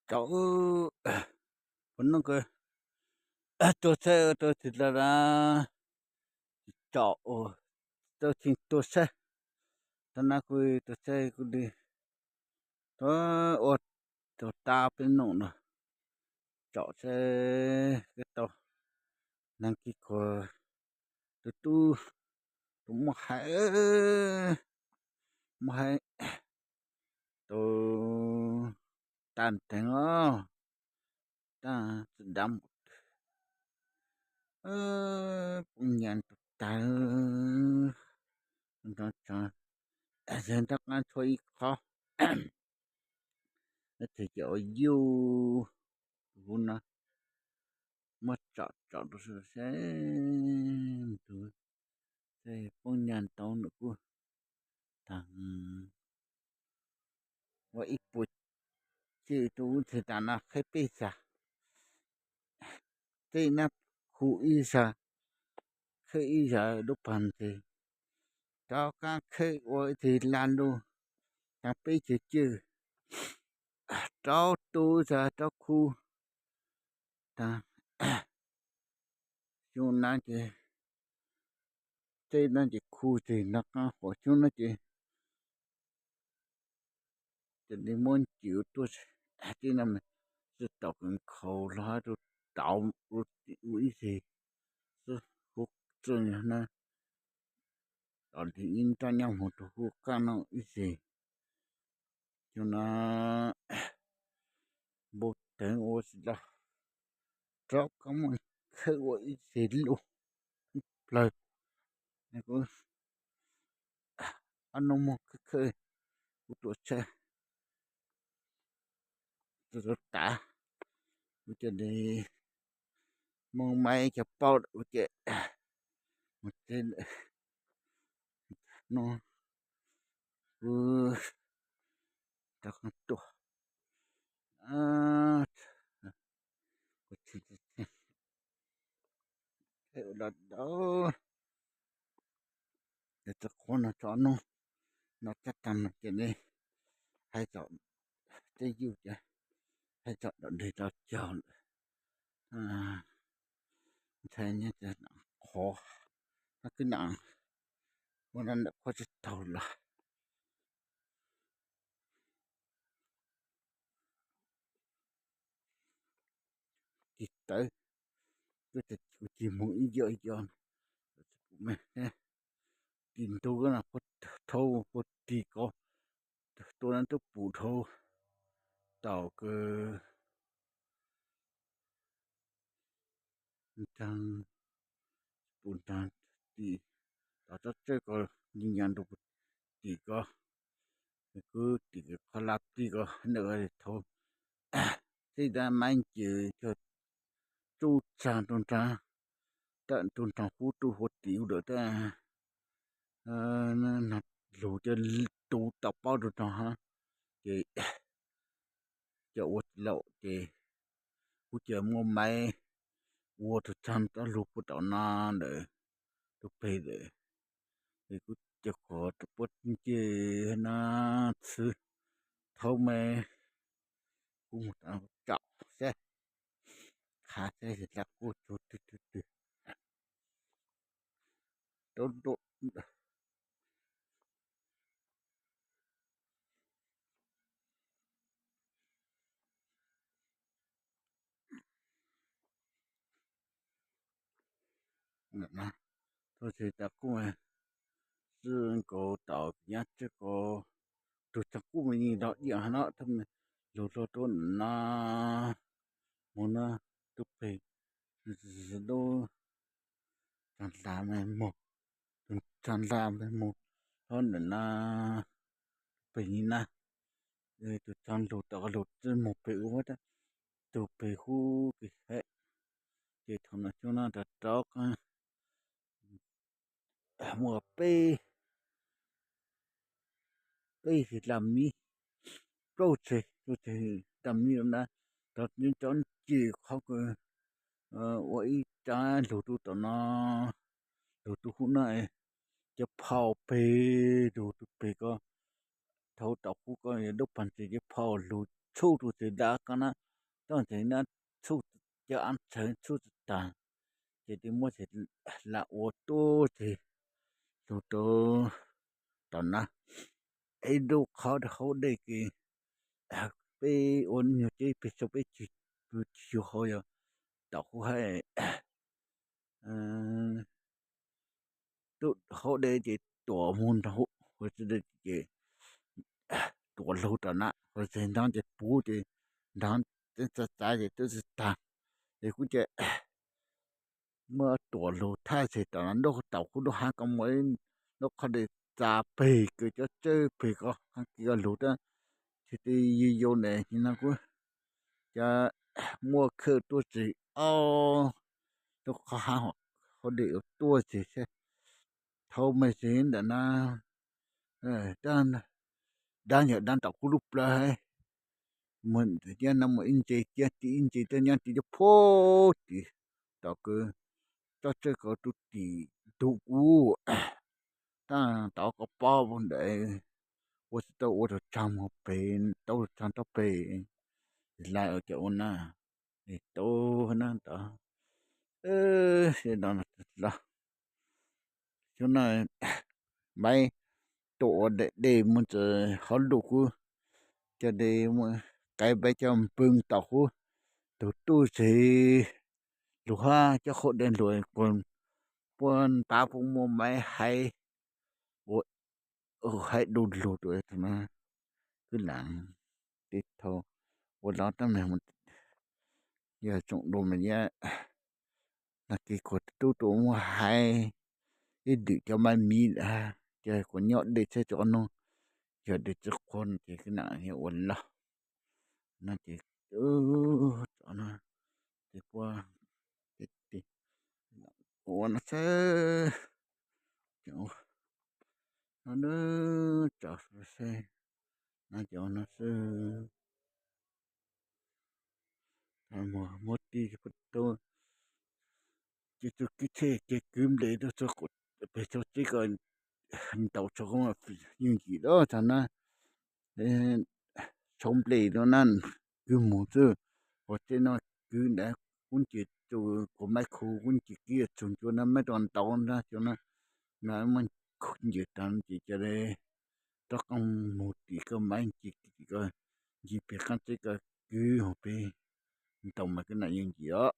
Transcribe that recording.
tsaus, pom no kawg, tuag txhab tuag tsis la la, tsis tsaus, tau tsis tuag txhab, tau na kuj tuag txhab kuj li, tuag ua, tuag tab peb noom no, tsaus txhab koj tau, neeg kis khuas, tus tub, tus muaj hais, muaj hais, tus tag nteeg os, tag tsis dab mus, poob nyaj tus tag, nrov tso, yog nrab qab tshuab ib qho, ces cov yuj tus hub no muab tsom tsom rau seb tus, poob nyaj ntau nws kuj tag, ua ib puas ceg rau ub txhais tas no qheb peb xas, tej nab khu ib xas, qheb ib xas lub pag ntxes, rov qab qheb ua ib txhis laj lug, tag peb ceg ceg, rov tu ib xas rov khu, tag xyoo na ces, tej na ces khu ces nrov qab huam xyoob na ces, ces li muab ncim tuaj, tej no mas tsis tau kawg nkhaus los hab rau tauv ua ib xis xwb, huv txwj na, tau li ib nrab nyob mus rau huv qab no ib xis, xyoo na npau teev ua tsis tau, rov qab muab qheb ua ib xis lug plawg, kuv ob nub muag khawb khawb, kuv tuam tshaj tas, kuv cia li moog maib cov paub kuv ces mus teb no, kuv rov qab tuaj, kuv tsis los dau, ces txog qhov no tso nub no cab tag no ces li hais txog tej yug ces hais txog dog dig los cog lawm, ntshai nyob qhov no kwj nam ua no ntawm qhov tsis taug los. Cis tawv, kuv ces kuv cis moog ib yom ib yom, cis ntug no puag thaub puag tis ko, tua no twb pum dhau, tau kawg, nraag, pum nraag tim, tom tsob tsawb ko, nce nyas nrug tim ko, kuv tim qhov laj tij ko ntawm ko thaub, txij tab maib ncis cog tsuj tsaag rau nraag, tawm rau nraag hub rau huv tim ub lawm tab, lug cov tu tau paub rau nraag hab, ces cov ua tsis laum ces kuv cia muab maib ua rau tsaag rov lug puag tom no ntawm tus peg ntawd, es kuv cov qhov rau puab ncej na, txhwb thaub me, kuv mus tsaum seb, qha seb dlaab kuj tsuag twg twg twg, rau nruam Txhua txhia tas kuj, txij nkaus tau nyab txij ko, tug tsaag kuj me nyi los diam hab no, lug lug rua no, moog no, tug peg, lub tsaag dlav me moog, tug tsaag dlav me moog, lub ntawm no, tug peg nyi na, tug tsaag lug tom lug txij moog peg ub, tug peg hub kis hab, ces thaum no xyoo no rov rov muaj peb, peb txhia dlaab mib, plaub txhia, plaub txhia dlaab mib na, rov cov nce qhov kws ua ib rab lug rua tom no, lug rua hub na, cov phauj peg lug rua peg ko, thaum tau hub ko yog lub paag ntses cov phauj lug txhuj rau ces dab koj na, toj ntxeev na, txhuj cov ab txhawv txhuj tag, ces tij muab ces lam ua tuaj ces lug rau tom na, ib lub qhov rau hauv dej ces peb ua nyuag teb pem saum peb tsis, tsis yuav hau yog tom hauv hab hauv dej ces tuam mus nrog ces tuam lug tom na, hos txag nrov ces puv ces nrov txav txav ces twb txag tag, ces kuv ces muab tuam lug thaj ces tom na nruab tau kuv lub hav ko muaj ib lub qhov dej txav peg kws cov tsawb peg ko hav kis ko lug tab sis twb yus yau ntawd no kuv cov muaj khawj tuaj txug ob lub qhov hav hauv dej ua tuaj txug sab thaum me txug ntawm na, dab yog dab tom kuv lub plawv hab, muaj ib ntses cia tim ib ntses tab nyob tim cov phuab tim tom kws tsob tsawb ko rau tim ntug kuv, tab tom koj pob ntawd ua tsis tau ua rau tsag mus pem tau rau tsag rau pem, lais ua cas ua na, tau na tod, los xyov na, Maiv tuam ua dej mus ntawm hauv luj kuv, cov dej muaj qaiv Maiv cov npw tom kuv, tug tuj txug lug hab cov qhauv dej lug puab npav puab muaj Maiv haiv ua haiv du lug rua tug na, kwv lam tej thaum ua lov tab meeg mus yog tsoom dua mas yog nag kis kuas tub tuaj muab haiv ib lwm cov Maiv miv lawm, ces kuas nyob dej txhab tso ob nub, yog dej txhab qhuav no ces kwv lam yog ua lov no ces, no ces puab ua no xwb, no nws tso xwb, no ces ua no xwb. Muab tij, ces tug kwv txhiaj ces kwv nplej rau txug pem txhua txeb ko, ntaus txhua ko yeej yim lawm tag na, txhua nplej no na, kwv mus xwb, ua txeb no kwv ntawd kuv nce txug kuas Maiv khu kuv nce kiag txug ncua na Maiv rau ntaus na cov na, no muab khu nce tag ces cov rov qab mus tim ko Maiv nce tim ko, nce pem qaab txeb ko kwv mus pem ntaus mas kwv nam yeej yim os.